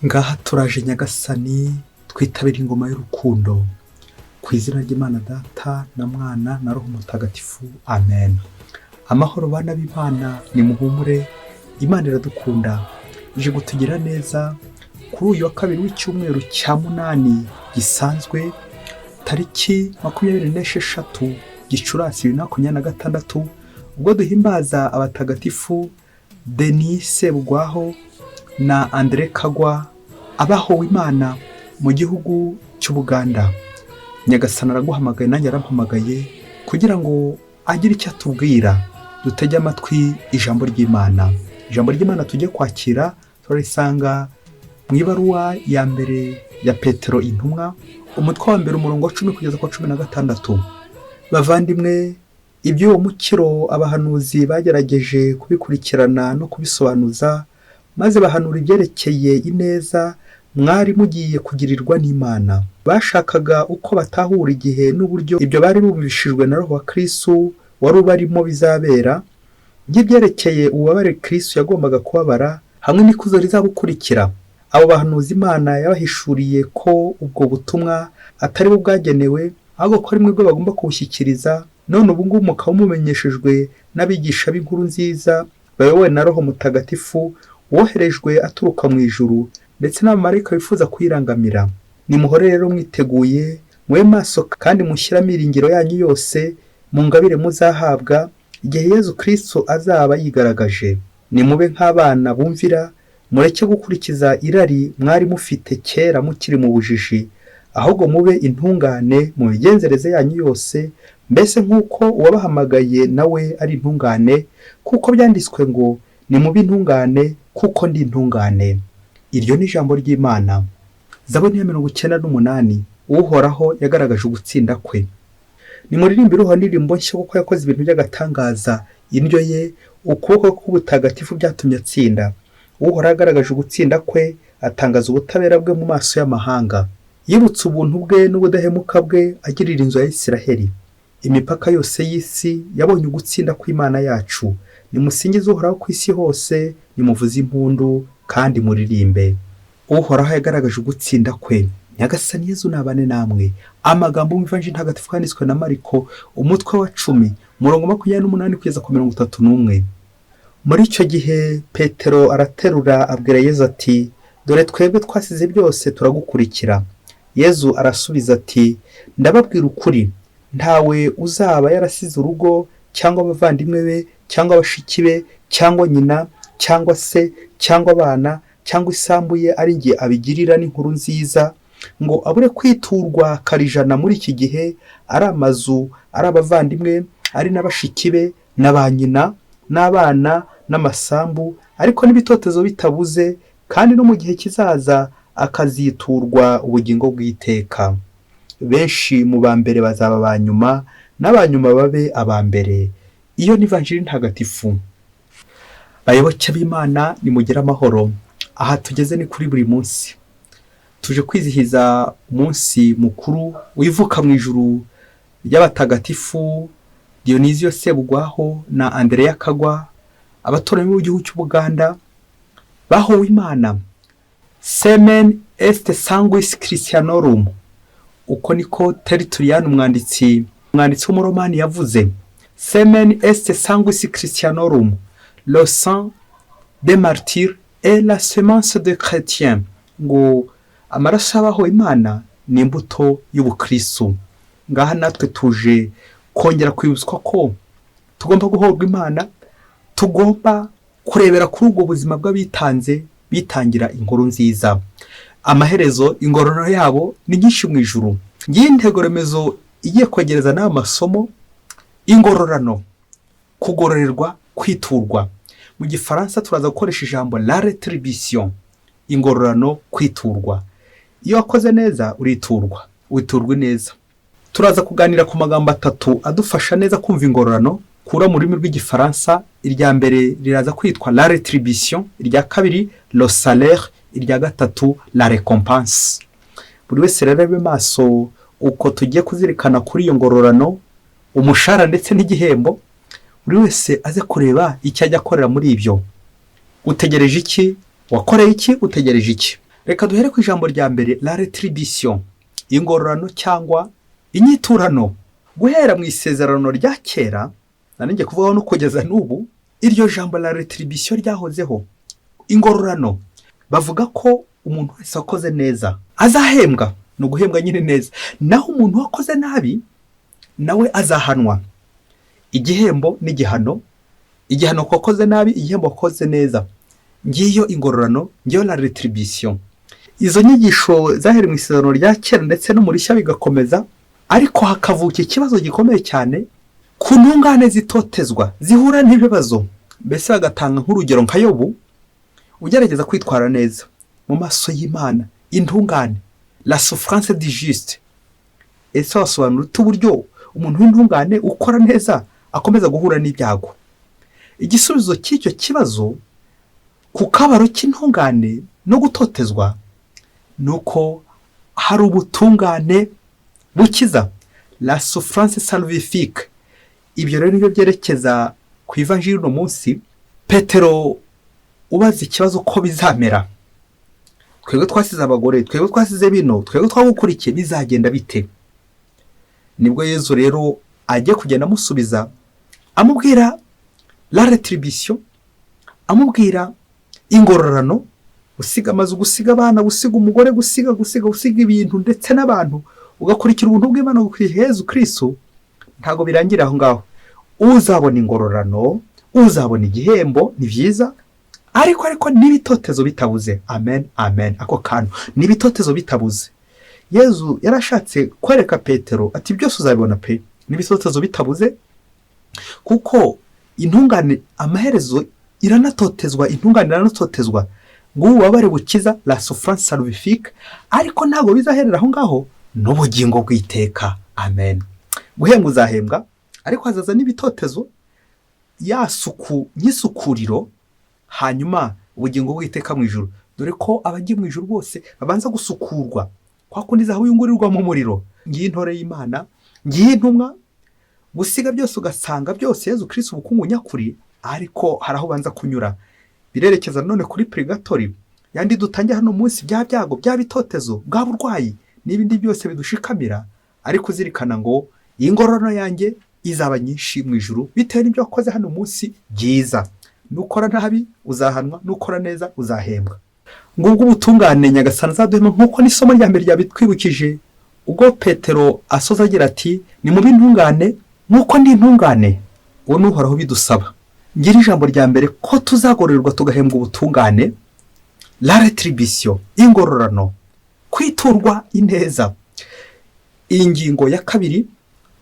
Ngaha turaje Nyagasani, twitabire ingoma y'urukundo. Ku izina ry'Imana Data na Mwana na Roho Mutagatifu, amen. Amahoro bana b'Imana, nimuhumure, Imana iradukunda, ije kutugira neza kuri uyu wa kabiri w'icyumweru cya munani gisanzwe, tariki 26 Gicurasi 2026, ubwo duhimbaza abatagatifu Denis Sebugwaho na Andre Kagwa, abahowe Imana mu gihugu cy'Ubuganda. Nyagasani araguhamagaye, nanjye arampamagaye kugira ngo agire icyo atubwira. Dutege amatwi ijambo ry'Imana. Ijambo ry'Imana tujye kwakira turarisanga mu ibaruwa ya mbere ya Petero intumwa, umutwe wa mbere, umurongo wa 10 kugeza ku wa 16. Bavandimwe, iby'uwo mukiro abahanuzi bagerageje kubikurikirana no kubisobanuza, maze bahanura ibyerekeye ineza mwari mugiye kugirirwa n'Imana. Bashakaga uko batahura igihe n'uburyo ibyo bari bumvishijwe na Roho wa Kristo wari ubarimo bizabera, nk'ibyerekeye ububabare Kristo yagombaga kubabara hamwe n'ikuzo rizabukurikira. Abo bahanuzi Imana yabahishuriye ko ubwo butumwa atari bo bwagenewe, ahubwo ko ari mwebwe bagomba kubushyikiriza. None ubu ngubu mukaba mumenyeshejwe n'abigisha b'inkuru nziza bayobowe na Roho Mutagatifu woherejwe aturuka mu ijuru, ndetse n'abamarayika bifuza kuyirangamira. Nimuhore rero mwiteguye, mube maso kandi mushyire amiringiro yanyu yose mu ngabire muzahabwa igihe Yezu Kristo azaba yigaragaje. Nimube nk'abana bumvira, mureke gukurikiza irari mwari mufite kera mukiri mu bujiji, ahubwo mube intungane mu migenzereze yanyu yose, mbese nk'uko uwabahamagaye nawe ari intungane, kuko byanditswe ngo: "Nimube intungane kuko ndi intungane." Iryo ni ijambo ry'Imana. Zaburi ya 98. Uhoraho yagaragaje ugutsinda kwe. Nimuririmbire Uhoraho indirimbo nshya, kuko yakoze ibintu by'agatangaza. Indyo ye, ukuboko k'ubutagatifu byatumye atsinda. Uhoraho yagaragaje ugutsinda kwe, atangaza ubutabera bwe mu maso y'amahanga. Yibutse ubuntu bwe n'ubudahemuka bwe agirira inzu ya Isiraheli. Imipaka yose y'isi yabonye ugutsinda kw'Imana yacu. Nimusingize Uhoraho ku isi hose, nimuvuze impundu kandi muririmbe. Uhoraho yagaragaje ugutsinda kwe. Nyagasani Yezu nabane namwe. Amagambo mu Ivanjiri ntagatifu yanditswe na Mariko, umutwe wa 10, umurongo 28 kugeza ku 31. Muri icyo gihe Petero araterura abwira Yezu ati: "Dore twebwe twasize byose turagukurikira." Yezu arasubiza ati: "Ndababwira ukuri, ntawe uzaba yarasize urugo cyangwa abavandimwe be cyangwa bashiki be cyangwa nyina cyangwa se cyangwa abana cyangwa isambu ye, ari jye abigirira n'inkuru nziza, ngo abure kwiturwa karijana muri iki gihe, ari amazu, ari abavandimwe, ari na bashiki be na ba nyina n'abana n'amasambu, ariko n'ibitotezo bitabuze, kandi no mu gihe kizaza akaziturwa ubugingo bw'iteka. Benshi mu ba mbere bazaba aba nyuma, n'aba nyuma babe aba mbere." Iyo ni Ivanjiri ntagatifu. Bayoboke b'Imana, nimugire amahoro. Aha tugeze ni kuri buri munsi. Tuje kwizihiza umunsi mukuru w'ivuka mu ijuru ry'abatagatifu Dionizio Sebugwaho na Andereya Kagwa, abaturanyi b'igihugu cy'Ubuganda bahowe Imana. "Semen est sanguis Christianorum", uko niko Tertullian, umwanditsi w'umuromani, yavuze. "Semen est sanguis Christianorum", le sang des martyrs est la semence de chrétien. Ngo amaraso y'abahowe Imana ni imbuto y'ubukristu. Ngaha natwe tuje kongera kwibutswa ko tugomba guhorwa Imana, tugomba kurebera kuri ubwo buzima bw'abitanze bitangira inkuru nziza. Amaherezo ingororano yabo ni nyinshi mu ijuru. Ngiyi intego remezo igiye kwegereza n'aya masomo: ingororano, kugororerwa, kwiturwa. Mu Gifaransa turaza gukoresha ijambo la rétribution, ingororano, kwiturwa. Iyo wakoze neza uriturwa, witurwa neza. Turaza kuganira ku magambo atatu adufasha neza kumva ingororano kura mu rurimi rw'Igifaransa. Irya mbere riraza kwitwa la rétribution, irya kabiri le salaire, irya gatatu la récompense. Buri wese rero abe maso uko tugiye kuzirikana kuri iyo ngororano, umushahara ndetse n'igihembo. Buri wese aze kureba icyo ajya akorera muri ibyo. Utegereje iki? Wakoreye iki? Utegereje iki? Reka duhere ku ijambo rya mbere, la rétribution, ingororano cyangwa inyiturano. Guhera mu Isezerano rya Kera, ngiye kuvugaho no kugeza n'ubu, iryo jambo la rétribution ryahozeho, ingororano. Bavuga ko umuntu wese wakoze neza azahembwa, ni uguhembwa nyine neza, naho umuntu wakoze nabi nawe azahanwa. Igihembo n'igihano, igihano ku wakoze nabi, igihembo wakoze neza. Ngiyo ingororano, ngiyo la rétribution. Izo nyigisho zahereye mu Isezerano rya Kera ndetse no mu Rishya bigakomeza, ariko hakavuka ikibazo gikomeye cyane ku ntungane zitotezwa, zihura n'ibibazo. Mbese bagatanga nk'urugero nka Yobu ugerageza kwitwara neza mu maso y'Imana, intungane, la souffrance du juste. Ese wasobanura ute uburyo umuntu w'intungane ukora neza akomeza guhura n'ibyago? Igisubizo cy'icyo kibazo ku kabaro k'intungane no gutotezwa ni uko hari ubutungane bukiza, la souffrance salvifique. Ibyo rero nibyo byerekeza ku ivanjiri uno munsi. Petero ubaza ikibazo ko bizamera: "Twebwe twasize abagore, twebwe twasize bino, twebwe twagukurikiye, bizagenda bite?" Nibwo Yezu rero agiye kugenda amusubiza, amubwira la rétribution, amubwira ingororano. Gusiga amazu, gusiga abana, gusiga umugore, gusiga, gusiga, gusiga ibintu ndetse n'abantu, ugakurikira ubuntu bw'Imana, ugakurikira Yezu Kirisitu, ntabwo birangira aho ngaho. Uzabona ingororano, uzabona igihembo, ni byiza, ariko n'ibitotezo bitabuze. Amen, amen. Ako kantu, n'ibitotezo bitabuze. Yezu yarashatse kwereka Petero ati: "Byose uzabibona pe, n'ibitotezo bitabuze," kuko intungane amaherezo iranatotezwa, intungane iranatotezwa. Ngo ububabare bukiza, la souffrance salvifique, ariko ntabwo bizaherera aho ngaho, n'ubugingo bw'iteka. Amen. Guhembwa uzahembwa, ariko hazaza n'ibitotezo, ya suku nk'isukuriro, hanyuma ubugingo bw'iteka mu ijuru, dore ko abagiye mu ijuru bose babanza gusukurwa kwa kundi zahabu yungurirwa mu muriro. Ngiyi intore y'Imana, ngiyi intumwa, gusiga byose ugasanga byose Yezu Kirisitu, ubukungu nyakuri, ariko hari aho ubanza kunyura. Birerekeza none kuri purigatori yandi dutangira hano munsi, bya byago, bya bitotezo, bwa burwayi n'ibindi byose bidushikamira, ariko uzirikana ngo iyi ngororano yanjye izaba nyinshi mu ijuru bitewe n'ibyo wakoze hano munsi byiza. Nukora nabi uzahanwa, nukora neza uzahembwa. Ngubwo ubutungane Nyagasani azaduhema, nk'uko n'isomo rya mbere ryabitwibukije, ubwo Petero asoza agira ati: "Ni mube intungane nk'uko ndi intungane." Uwo ni Uhoraho bidusaba. Ngira ijambo rya mbere ko tuzagororerwa, tugahembwa ubutungane, la rétribution, ingororano, kwiturwa ineza. Iyi ngingo ya kabiri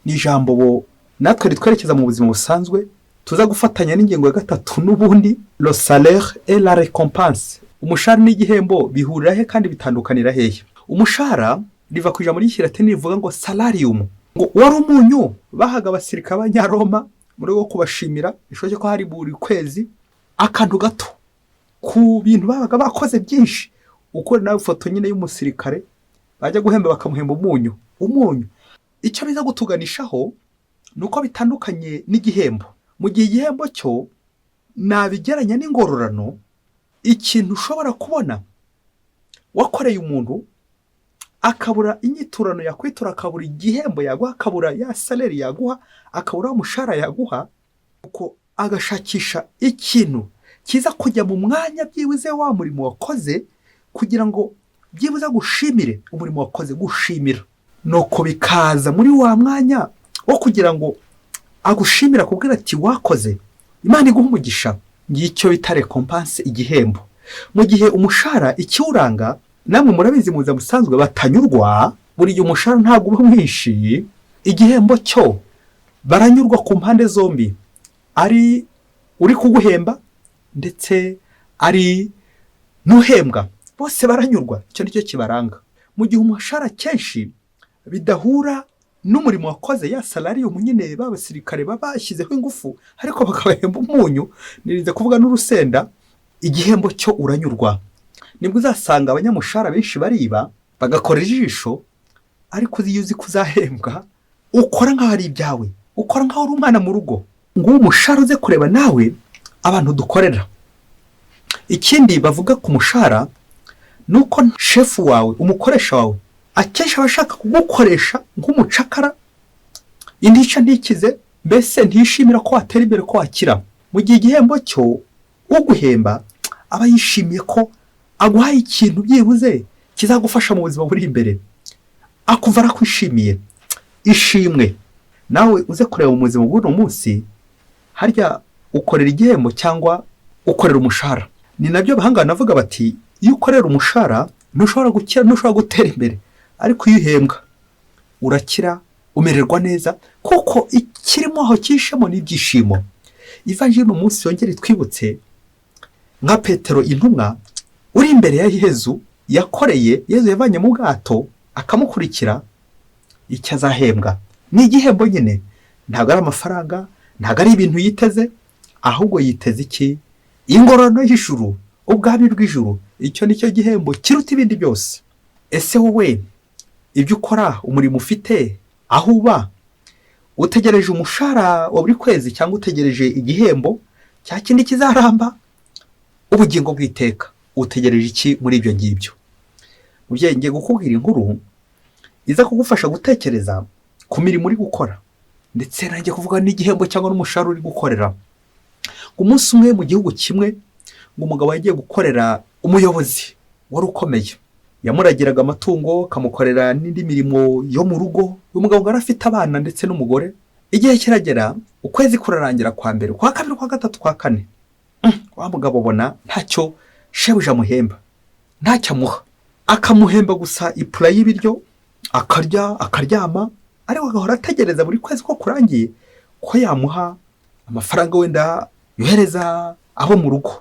ni ijambo natwe ritwerekeza mu buzima busanzwe, tuza gufatanya n'ingingo ya gatatu n'ubundi, le salaire et la récompense. Umushahara n'igihembo bihurira he kandi bitandukanira hehe? Umushahara riva ku ijambo ry'Ikilatini rivuga ngo salarium, ngo wari umunyu bahaga abasirikare b'Abanyaroma mu rwego rwo kubashimira. Bishoboke ko hari buri kwezi, akantu gato ku bintu babaga bakoze byinshi. Uko nawe ifoto nyine y'umusirikare bajya guhemba bakamuhemba umunyu. Umunyu, icyo biza gutuganishaho ni uko bitandukanye n'igihembo. Mu gihe igihembo cyo nabigeranya n'ingororano, ikintu ushobora kubona wakoreye umuntu akabura inyiturano yakwitura, akabura igihembo yaguha, akabura ya salaire yaguha, akabura umushahara yaguha, kuko agashakisha ikintu kiza kujya mu mwanya byibuze wa murimo wakoze, kugira ngo byibuze agushimire umurimo wakoze, gushimira. Nuko bikaza muri wa mwanya wo kugira ngo agushimire, akubwira ati: "Wakoze, Imana iguha umugisha." Ngicyo bita récompense, igihembo. Mu gihe umushahara ikiwuranga, namwe murabizi mu buzima busanzwe, batanyurwa. Buri gihe umushahara ntabwo uba mwinshi. Igihembo cyo baranyurwa ku mpande zombi, ari uri kuguhemba ndetse ari n'uhembwa, bose baranyurwa. Icyo nicyo kibaranga. Mu gihe umushahara kenshi bidahura n'umurimo wakoze, ya salarium nyine b'abasirikare baba bashyizeho ingufu ariko bakabahemba umunyu, nirinze kuvuga n'urusenda. Igihembo cyo uranyurwa. Nibwo uzasanga abanyamushahara benshi bariba bagakora ijisho, ariko iyo uzi ko uzahembwa ukora nk'aho ari ibyawe, ukora nk'aho uri umwana mu rugo. Nguwo umushahara, uze kureba nawe abantu dukorera. Ikindi bavuga ku mushahara ni uko Ni uko shefu wawe, umukoresha wawe, akenshi aba ashaka kugukoresha nk'umucakara, intica ntikize, mbese ntishimira ko watera imbere, ko wakira. Mu gihe igihembo cyo, uguhemba aba yishimiye ko aguhaye ikintu byibuze kizagufasha mu buzima buri imbere, akumva arakwishimiye. Ishimwe nawe uze kureba mu buzima bw'uno munsi, harya ukorera igihembo cyangwa ukorera umushahara? Ni nabyo abahanga banavuga bati: "Iyo ukorera umushahara ntushobora gukira, ntushobora gutera imbere, ariko iyo uhembwa urakira, umererwa neza, kuko ikirimo aho cyishemo n'ibyishimo." Ivanjiri uno munsi yongere itwibutse nka Petero intumwa uri imbere ya Yezu, yakoreye Yezu, yavanye mu bwato akamukurikira. Icyo azahembwa ni igihembo nyine, ntabwo ari amafaranga, ntabwo ari ibintu yiteze, ahubwo yiteze iki? Ingororano y'ijuru, ubwami bw'ijuru. Icyo ni cyo gihembo kiruta ibindi byose. Ese wowe ibyo ukora, umurimo ufite, aho uba, utegereje umushahara wa buri kwezi cyangwa utegereje igihembo cya kindi kizaramba, ubugingo bw'iteka? Utegereje iki muri ibyo ngibyo? Mubyeyi, ngiye gukubwira inkuru iza kugufasha gutekereza ku mirimo uri gukora, ndetse nanjye kuvuga n'igihembo cyangwa n'umushahara uri gukorera. Umunsi umwe mu gihugu kimwe, ngo umugabo yagiye gukorera umuyobozi wari ukomeye. Yamuragiraga amatungo, akamukorera n'indi mirimo yo mu rugo. Uyu mugabo ngo yari afite abana ndetse n'umugore. Igihe kiragera, ukwezi kurarangira, kwa mbere, kwa kabiri, kwa gatatu, kwa kane, wa mugabo ubona ntacyo shebuja amuhemba, ntacyo amuha. Akamuhemba gusa ipura y'ibiryo, akarya akaryama, ariko agahora ategereza buri kwezi ko kurangiye ko yamuha amafaranga wenda yohereza abo mu rugo,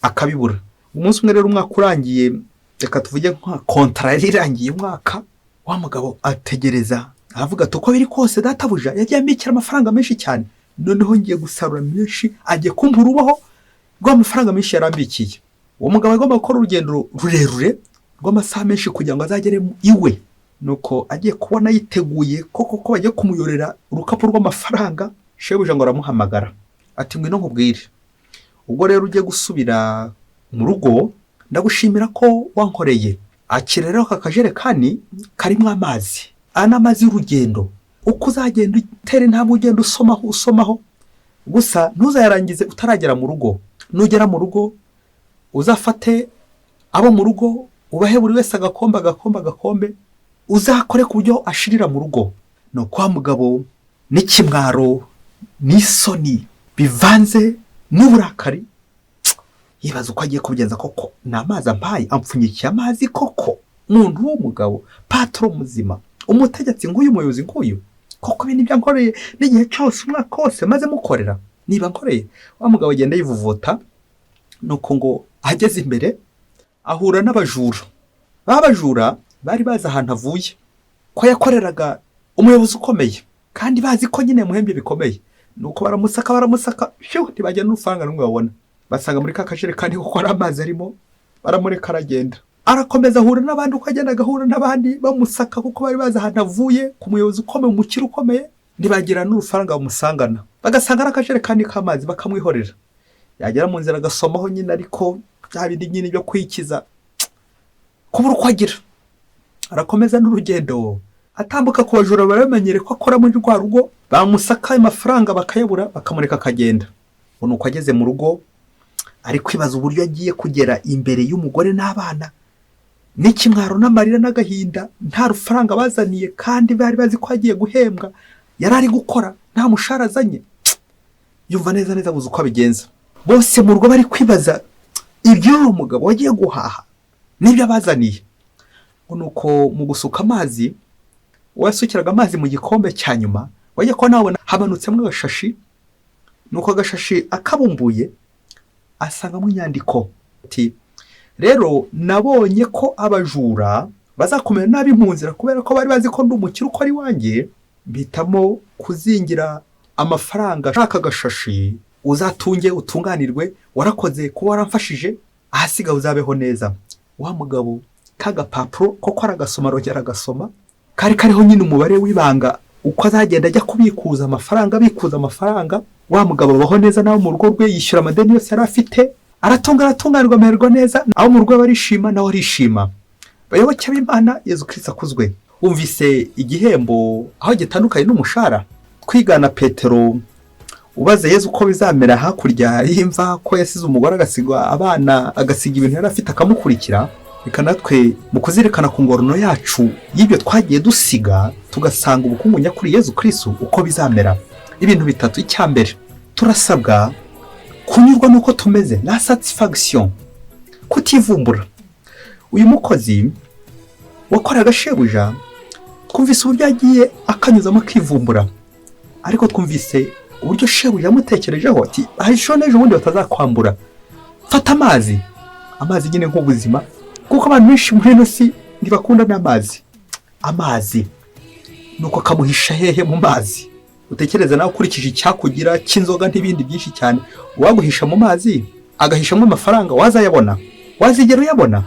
akabibura. Umunsi umwe rero, umwaka urangiye, reka tuvuge nka kontara yari irangiye umwaka, wa mugabo ategereza, aravuga ati: "Uko biri kose databuja yagiye ambikira amafaranga menshi cyane, noneho ngiye gusarura menshi, agiye kumpa uruboho rw'amafaranga menshi yarambikiye." Uwo mugabo agomba gukora urugendo rurerure rw'amasaha menshi kugira ngo azagere iwe. Nuko agiye kubona, yiteguye koko ko bagiye kumuyorera urukapu rw'amafaranga, shebuja ngo aramuhamagara ati: "Ngwino nkubwire. Ubwo rero ugiye gusubira mu rugo, ndagushimira ko wankoreye. Akira rero aka kajerekani karimo amazi. Aya ni amazi y'urugendo. Uko uzagenda utera intambwe, ugenda usomaho, usomaho gusa, ntuzayarangize utaragera mu rugo. Nugera mu rugo uzafate abo mu rugo, ubahe buri wese agakombe, agakombe, agakombe, uzakore ku buryo ashirira mu rugo." Ni uko wa mugabo n'ikimwaro n'isoni bivanze n'uburakari, yibaza uko agiye kubigenza. Koko ni amazi ampaye, ampfunyikiye amazi koko? Umuntu w'umugabo, patron muzima, umutegetsi nk'uyu, umuyobozi nk'uyu, koko ibi nibyo nkoreye n'igihe cyose, umwaka wose maze mukorera, niba nkoreye? Wa mugabo agenda yivovota. Nuko ngo ageze imbere ahura n'abajura. Ba bajura bari bazi ahantu avuye, ko yakoreraga umuyobozi ukomeye, kandi bazi ko nyine yamuhembye bikomeye. Nuko baramusaka, baramusaka, phew, ntibajya n'urufaranga rumwe babona. Basanga muri ka kajerekani kuko ari amazi arimo, baramureka aragenda. Arakomeza ahura n'abandi, uko agenda agahura n'abandi bamusaka, kuko bari bazi ahantu avuye, ku muyobozi ukomeye, umukire ukomeye. Ntibagira n'urufaranga bamusangana, bagasanga ari akajerekani k'amazi, bakamwihorera. Yagera mu nzira agasomaho nyine, ariko bya bindi nyine byo kwikiza, kubura uko agira. Arakomeza n'urugendo, atambuka ku bajura baramenyere ko akora muri rwa rugo, bamusaka ayo mafaranga bakayabura, bakamureka akagenda. Ngo ni uko ageze mu rugo, ari kwibaza uburyo agiye kugera imbere y'umugore n'abana, n'ikimwaro n'amarira n'agahinda, nta rufaranga bazaniye kandi bari bazi ko agiye guhembwa. Yari ari gukora nta mushahara azanye. Yumva neza neza abuze uko abigenza. Bose mu rugo bari kwibaza iby'uwo mugabo wagiye guhaha n'ibyo abazaniye. Ngo ni uko mu gusuka amazi, uwasukiraga amazi mu gikombe cya nyuma, wajya kuba nabona hamanutsemo agashashi. Nuko agashashi akabumbuye, asangamo inyandiko ati: "Rero nabonye ko abajura bazakomera nabi mu nzira, kubera ko bari bazi ko ndi umukire ukora iwanjye, mpitamo kuzingira amafaranga aka gashashi. Uzatunge utunganirwe, warakoze kuba waramfashije, ahasigaye uzabeho neza." Wa mugabo k'agapapuro koko aragasoma, arongera agasoma. Kari kariho nyine umubare w'ibanga, uko azagenda ajya kubikuza amafaranga, abikuza amafaranga. Wa mugabo abaho neza nawe mu rugo rwe, yishyura amadeni yose yari afite. Aratunga, aratunganirwa, amererwa neza, aho mu rugo barishima, nawe arishima. Bayoboke b'Imana, Yezu Kristo akuzwe. Wumvise igihembo aho gitandukanye n'umushahara? Twigana Petero ubaze Yezu uko bizamera hakurya y'imva, ko yasize umugore, agasiga abana, agasiga ibintu yari afite, akamukurikira. Reka natwe mu kuzirikana ku ngororano yacu y'ibyo twagiye dusiga, tugasanga ubukungu nyakuri Yezu Kristo, uko bizamera. Ibintu bitatu. Icya mbere, turasabwa kunyurwa n'uko tumeze, la satisfaction, kutivumbura. Uyu mukozi wakoraga shebuja, twumvise uburyo yagiye akanyuzamo akivumbura, ariko twumvise uburyo shebuja yamutekerejeho ati: "Ejo n'ejo bundi batazakwambura, fata amazi." Amazi nyine nk'ubuzima, kuko abantu benshi muri ino si ntibakunda n'amazi. Amazi nuko akamuhisha hehe? Mu mazi. Utekereze nawe, ukurikije icyakugira cy'inzoga n'ibindi byinshi cyane, uwaguhisha mu mazi agahishamo amafaranga, wazayabona? Wazigera uyabona?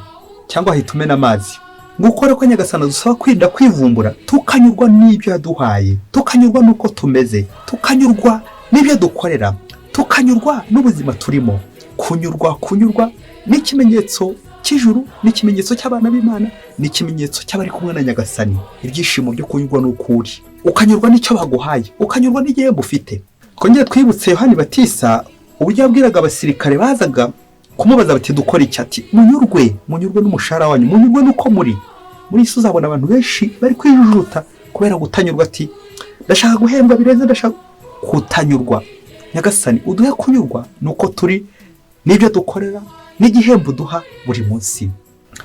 Cyangwa ahita umena amazi? Nguko rero ko Nyagasani dusaba kwirinda kwivumbura, tukanyurwa n'ibyo yaduhaye, tukanyurwa n'uko tumeze, tukanyurwa n'ibyo dukorera, tukanyurwa n'ubuzima turimo. Kunyurwa, kunyurwa ni ikimenyetso cy'ijuru, ni ikimenyetso cy'abana b'Imana, ni ikimenyetso cy'abari kumwe na Nyagasani. Ibyishimo byo kunyurwa n'uko uri, ukanyurwa n'icyo baguhaye, ukanyurwa n'igihembo ufite. Twongere twibutse Yohani Batisa uburyo yabwiraga abasirikare bazaga kumubaza bati: "Dukora iki?" Ati: "Munyurwe, munyurwe n'umushahara wanyu, munyurwe n'uko muri." Muri isi uzabona abantu benshi bari kwijujuta kubera gutanyurwa, ati: "Ndashaka guhembwa birenze, ndashaka." Kutanyurwa. Nyagasani, uduhe kunyurwa nuko turi n'ibyo dukorera n'igihembo uduha buri munsi.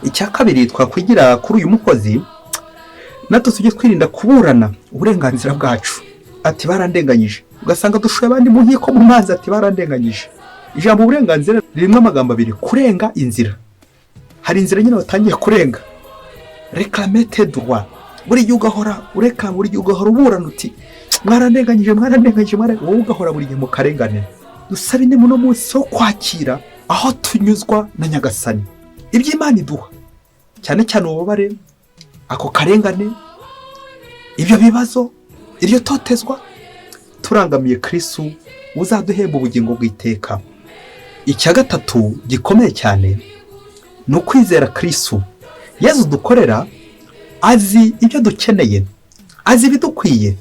Icya kabiri twakwigira kuri uyu mukozi, natwe tujye twirinda kuburana uburenganzira bwacu, ati: "Barandenganyije." Ugasanga dushoye abandi mu nkiko, mu mazi, ati: "Barandenganyije." Ijambo uburenganzira ririmo amagambo abiri: kurenga inzira. Hari inzira nyine watangiye kurenga. Réclamer tes droits, buri gihe ugahora ureka, buri gihe ugahora uburana uti: "Mwarandenganyije, mwarandenganyije, mwarandenganyije." Wowe ugahora buri gihe mu karengane. Dusabe ine muno munsi wo kwakira aho tunyuzwa na Nyagasani, ibyo Imana iduha, cyane cyane ububabare, ako karengane, ibyo bibazo, iryo totezwa, turangamiye Kirisitu uzaduhemba ubugingo bw'iteka. Icya gatatu gikomeye cyane ni ukwizera Kirisitu. Yezu dukorera azi ibyo dukeneye, azi ibidukwiye,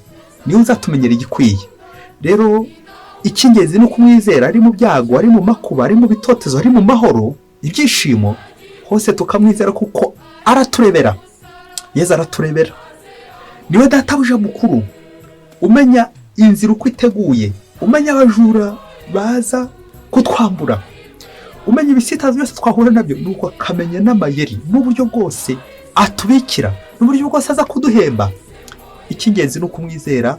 niwe uzatumenyera igikwiye. Rero icy'ingenzi ni ukumwizera, ari mu byago, ari mu makuba, ari mu bitotezo, ari mu mahoro, ibyishimo, hose tukamwizera kuko araturebera. Yezu araturebera, niwe databuja mukuru umenya inzira uko iteguye, umenya abajura baza kutwambura, umenya ibisitaza byose twahura nabyo, nuko akamenya n'amayeri n'uburyo bwose atubikira, n'uburyo bwose aza kuduhemba. Icy'ingenzi ni ukumwizera,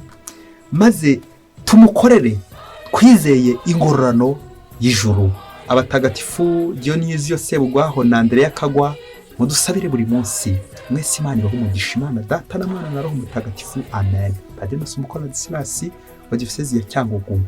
maze tumukorere twizeye ingororano y'ijuru. Abatagatifu Diyoniziyo Sebugwaho na Andereya Kagwa, mudusabire buri munsi. Mwese Imana ibahe umugisha, Imana Data na Mwana na Roho Mutagatifu. Amen. Padiri Masumbuko Ladislas wa Diyosezi ya Cyangugu.